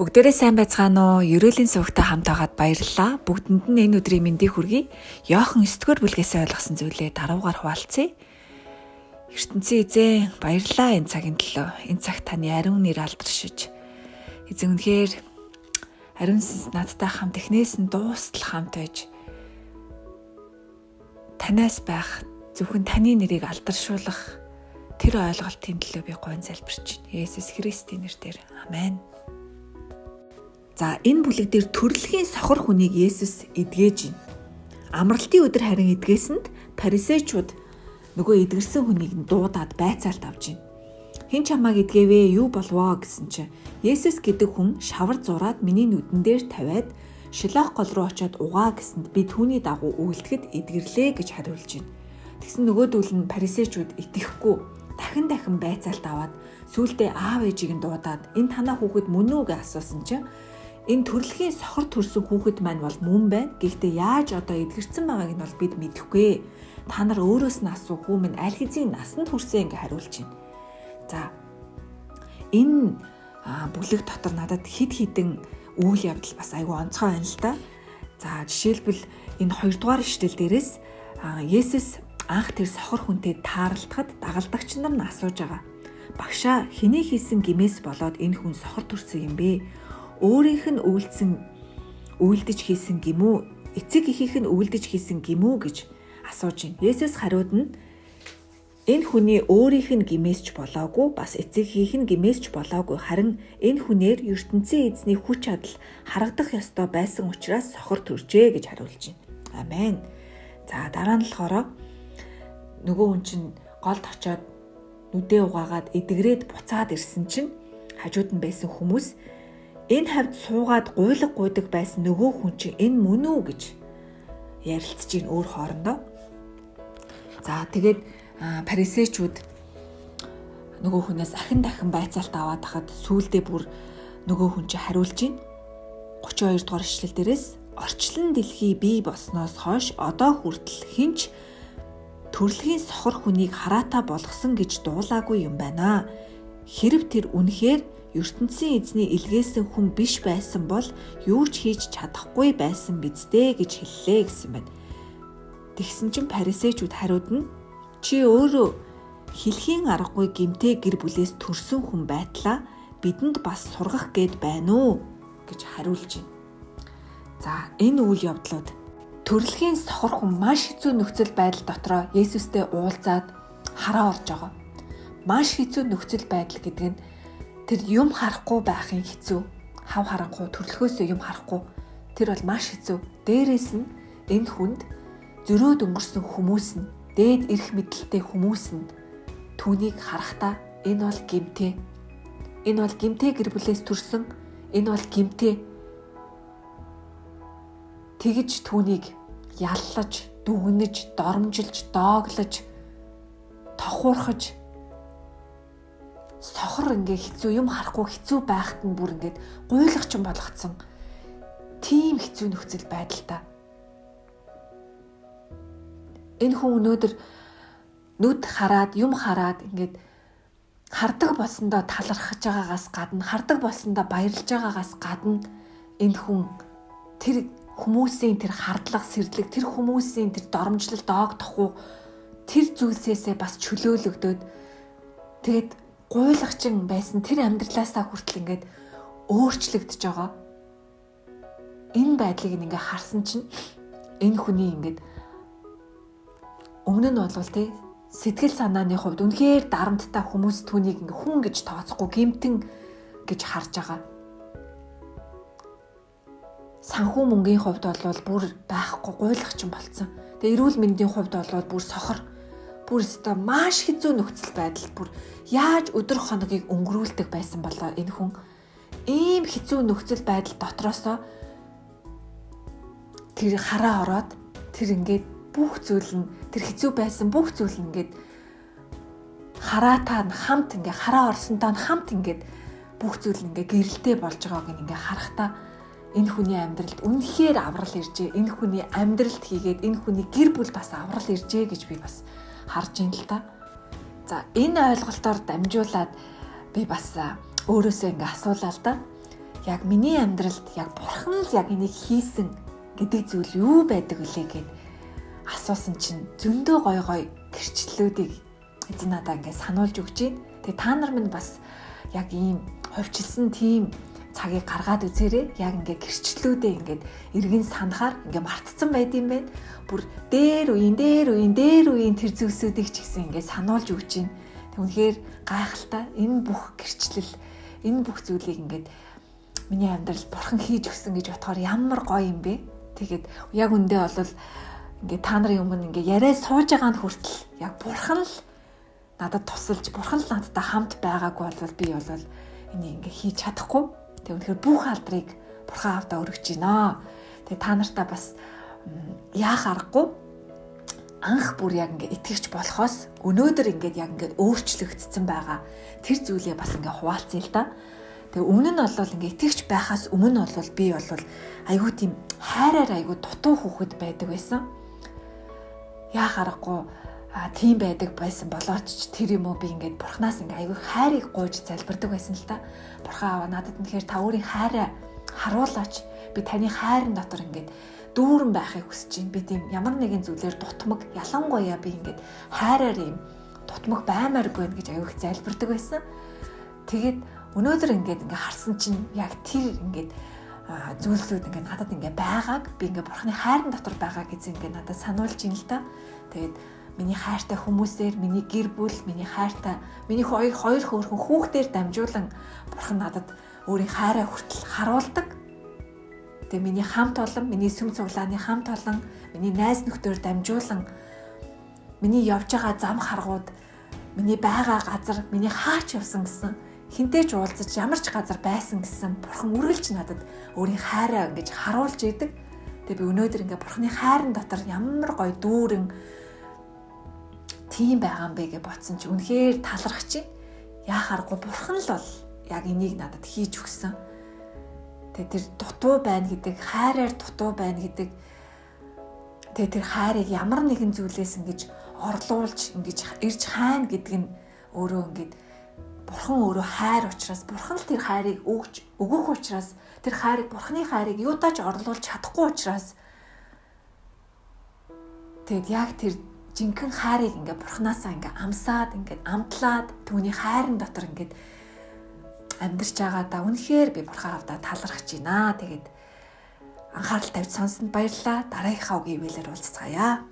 Бүгдээрээ сайн байцгаана уу? Ерөөлийн сувгтай хамт байгаад баярлалаа. Бүгдэнд нь энэ өдрийн мэндийг хүргэе. Йохан 9-р бүлгээс ойлгосон зүйлээ даруугаар хуваалцъя. Ертөнцийн эзэн, баярлалаа энэ цагийн төлөө. Энэ цагт таны ариун нэр алдаршиж. Эзэн, үнэхээр ариун сүнс надтай хамт эхнээс нь дуустал хамт байж, танаас байх, зөвхөн таны нэрийг алдаршуулах тэр ойлголтын төлөө би гуйн залбирч байна. Есүс Христийн нэрээр. Амен. За, энэ бүлэг дээр төрөлхийн сохор хүнийг Есүс эдгэж байна. Амралтын өдөр харин эдгээсэнд фарисеучуд нөгөө эдгэрсэн хүнийг нь дуудаад байцаалт авч байна. "Хэн чамайг эдгэвээ, юу болвоо?" гэсэн чинь "Есүс гэдэг хүн шавар зураад миний нүдэн дээр тавиад Шилоах гол руу очиод угаа гэсэнд би түүний дагуу үйлдэхэд эдгэрлээ" гэж хариулж байна. Тэгсэн нөгөөдөл нь фарисеучуд итгэхгүй дахин дахин байцаалт аваад сүүлдээ аав ээжийг нь дуудаад, "Энэ танаа хүүхэд мөн үү?" гэж асуусан чинь "Энэ төрөлхийн сохор төрсөн хүүхэд маань бол мөн байна. Гэхдээ яаж одоо эдгэрсэн байгааг нь бол бид мэдэхгүй. Та нар өөрөөс нь асуу, хүү минь аль хэзээ насанд хүрсэн" гэж хариулж байна. За, энэ бүлэг дотор надад хэд хэдэн үйл явдал бас айгүй онцгой байна л да. За, жишээлбэл, энэ 2 дугаар ишлэл дээрээс Есүс анх тэр сохор хүнтэй тааралдахад дагалдагч нар нь асууж байгаа. "Багшаа, хэний хийсэн гэмээс болоод энэ хүн сохор төрсөн юм бэ? Өөрийнх нь үйлдэж хийсэн гэм үү? Эцэг эхийнх нь үйлдэж хийсэн гэм үү?" гэж асууж байна. Есүс хариуд нь "Энэ хүний өөрийнх нь гэмээс ч болоогүй, бас эцэг эхийнх нь гэмээс ч болоогүй, харин энэ хүнээр ертөнцийн эзний хүч чадал харагдах ёстой байсан учраас сохор төржээ" гэж хариулж байна. Амен. За, дараа нь болохоор нөгөө хүн чинь голд очиод нүдээ угаагаад эдгрээд буцаад ирсэн чинь хажууд нь байсан хүмүүс "Энэ хавьд суугаад гуйлга гуйдаг байсан нөгөө хүн чинь энэ мөн үү?" гэж ярилцж гин өөр хоорондоо. За, тэгээд фарисеучуд нөгөө хүнээс ахин дахин байцаалт аваад хахад сүүлдээ бүр нөгөө хүн чинь хариулж гин. 32 дугаар ишлэл дээрээс "Орчлон дэлхий бий болсноос хойш одоо хүртэл хэн ч төрөлхийн сохор хүнийг хараатай болгосон гэж дуулаагүй юм байна. Хэрэв тэр үнэхээр ертөнцийн эзний илгээсэн хүн биш байсан бол юу ч хийж чадахгүй байсан биз дээ" гэж хэллээ гэсэн байна. Тэгсэн чинь фарисеучуд хариуд нь "Чи өөрөө хэлхийн аргагүй гэмтэй гэр бүлээс төрсөн хүн байтлаа бидэнд бас сургах гээд байна уу?" гэж хариулж байна. За, энэ үйл явдлууд төрөлхийн сохор хүн маш хэцүү нөхцөл байдал дотроо Есүстэй уулзаад хараа орж байгаа. Маш хэцүү нөхцөл байдал гэдэг нь тэр юм харахгүй байхын хэцүү, хав харанхуй төрөлхөөсөө юм харахгүй, тэр бол маш хэцүү. Дээрээс нь энэ хүнд зөрөөд өнгөрсөн хүмүүс нь, дээд эрх мэдэлтэй хүмүүс нь түүнийг харахтаа "Энэ бол гэмтэй. Энэ бол гэмтэй гэр бүлээс төрсөн. Энэ бол гэмтэй" тэгж түүнийг яллаж, дүгнэж, доромжилж, дооглож, тохуурхаж, сохор, ингээ хэцүү, юм харахгүй хэцүү байхад нь бүр ингээд гуйлагчин болгоцсон тийм хэцүү нөхцөл байдалтай. Энэ хүн өнөөдөр нүд хараад, юм хараад, ингээд хардаг болсондоо талархаж байгаагаас гадна, хардаг болсондоо баярлж байгаагаас гадна энэ хүн тэр хүмүүсийн тэр хардлага, сэрлэг, тэр хүмүүсийн тэр доромжлол, доог тохуу, тэр зүйлсээсээ бас чөлөөлөгдөөд, тэгээд гуйлагчин байсан тэр амьдралаасаа хүртэл ингээд өөрчлөгдөж байгаа. Энэ байдлыг ингээ харсан чинь энэ хүний ингээд өмнө нь болвол те сэтгэл санааны хувьд үнэхээр дарамттай, хүмүүс түүнийг ингээ хүн гэж тооцохгүй, гэмтэн гэж харж байгаа. Санхүү мөнгийн хувьд бол бүр байхгүй, гуйлагчин болцсон. Тэгээ эрүүл мэндийн хувьд бол бүр сохор, бүр өстой маш хэцүү нөхцөл байдал, бүр яаж өдөр хоногийг өнгөрүүлдэг байсан болоо энэ хүн? Ийм хэцүү нөхцөл байдал дотроосоо тэр хараа ороод, тэр ингээд бүх зүйл нь, тэр хэцүү байсан бүх зүйл нь ингээд хараатай нь хамт, ингээ хараа орсонтой нь хамт ингээд бүх зүйл ингээ гэрэлтэй болж байгааг ингээ харахтаа энэ хүний амьдралд үнэхээр аврал иржээ. Энэ хүний амьдралд хийгээд энэ хүний гэр бүлд бас аврал иржээ гэж би бас харж ин л та. За, энэ ойлголтоор дамжуулаад би бас өөрөөсөө ингээ асуулаа л да. Яг миний амьдралд яг бурхан л яг энийг хийсэн гэдэг зүйл юу байдаг вүлээ гэд асуусан чинь зөндөө гой гой гэрчлэлүүдийг эзэн надаа ингээд сануулж өгч байна. Тэгээ та нар минь бас яг ийм хувьчилсан тийм цагийг гаргаад үзээрэй. Яг ингээд гэрчлэлүүдээ ингээд эргэн санахаар ингээд мартцсан байд юм байна. Бүр дээр үеийн дээр үеийн дээр үеийн тэр зүйлсүүдийг ч гэсэн ингээд сануулж өгч байна. Тэг үнэхээр гайхалтай. Энэ бүх гэрчлэл, энэ бүх зүйлийг ингээд миний амьдрал бурхан хийж өгсөн гэж бодохоор ямар гоё юм бэ? Тэгээд яг үндэ бол ингээд та нарын өмнө ингээд яриа сууж байгаа нь хүртэл яг бурхан л надад тусалж, бурхан л надтай хамт байгаагүй бол би бол энийг ингээд хийж чадахгүй. Тэг үнэхээр бүх алдрыг бурхан аавдаа өргөж байна. Тэг та нартаа бас яах аргагүй анх бүр яг ингээд итгэгч болохоос өнөөдөр ингээд яг ингээд өөрчлөгдсөн байгаа. Тэр зүйлээ бас ингээд хуваалцъя л да. Тэгээ өмнө нь бол ингээ итгэгч байхаас өмнө бол би бол айгүй тийм хайраар айгүй дутуу хүүхэд байдаг байсан. Яах аргагүй тийм байдаг байсан болооч ч тэр юм уу би ингээд бурхнаас ингээ айгүй хайрыг гуйж залбирдаг байсан л та. Бурхан аваа надад үнэхээр та өөрийн хайраа харуулаач. Би таны хайрын дотор ингээд дүүрэн байхыг хүсэж байна. Би тийм ямар нэгэн зүйлээр дутмаг ялангуяа би ингээд хайраар юм дутмаг баймааргүй гэж айгүй их залбирдаг байсан. Тэгээд өнөөдөр ингээд ингээ харсан чинь яг тэр ингээд зүйлсүүд ингээд надад ингээ байгааг би ингээ бурхны хайрын дотор байгаа гэж ингээ надад сануулж ин л та. Тэгээд миний хайртай хүмүүсээр, миний гэр бүл, миний хайртай, миний хоёр хөөрхөн хүүхдээр дамжуулан бурхан надад өөрийн хайраа хүртэл харуулдаг. Тэгээ миний хамт олон, миний сүм цуглааны хамт олон, миний найз нөхдөр дамжуулан миний явж байгаа зам харгууд, миний байгаа газар, миний хаач явсан гэсэн хинтээ ч уулзаж ямар ч газар байсан гэсэн бурхан үргэлж надад өөрийн хайраа ингэж харуулж идэг. Тэгээ би өнөөдөр ингээ бурханы хайрын дотор ямар гоё дүүрэн тийм байгаа юм бэ гэж бодсон чи үнэхээр талархаж чинь. Яах аргагүй бурхан л бол яг энийг надад хийж өгсөн. Тэгээ тэр дутуу байна гэдэг, хайраар дутуу байна гэдэг. Тэгээ тэр хайрыг ямар нэгэн зүйлээс ингэж орлуулж ингэж ирж хайна гэдэг нь өөрөө ингэж бурхан өөрөө хайр учраас, бурхан л тэр хайрыг өгч өгөх учраас, тэр хайрыг бурханы хайрыг юудаа ч орлуулж чадахгүй учраас тэгэд яг тэр жинхэнэ хайрыг ингээ бурханаасаа ингээ амсаад ингээ амтлаад түүний хайрын дотор ингээ амьдарч байгаа да үнэхээр би бурхан аавдаа талархаж байна. Тэгээд анхаарал тавьж сонссонд баярлалаа. Дараагийнхаа үгийн ивэлээр уулзцаая.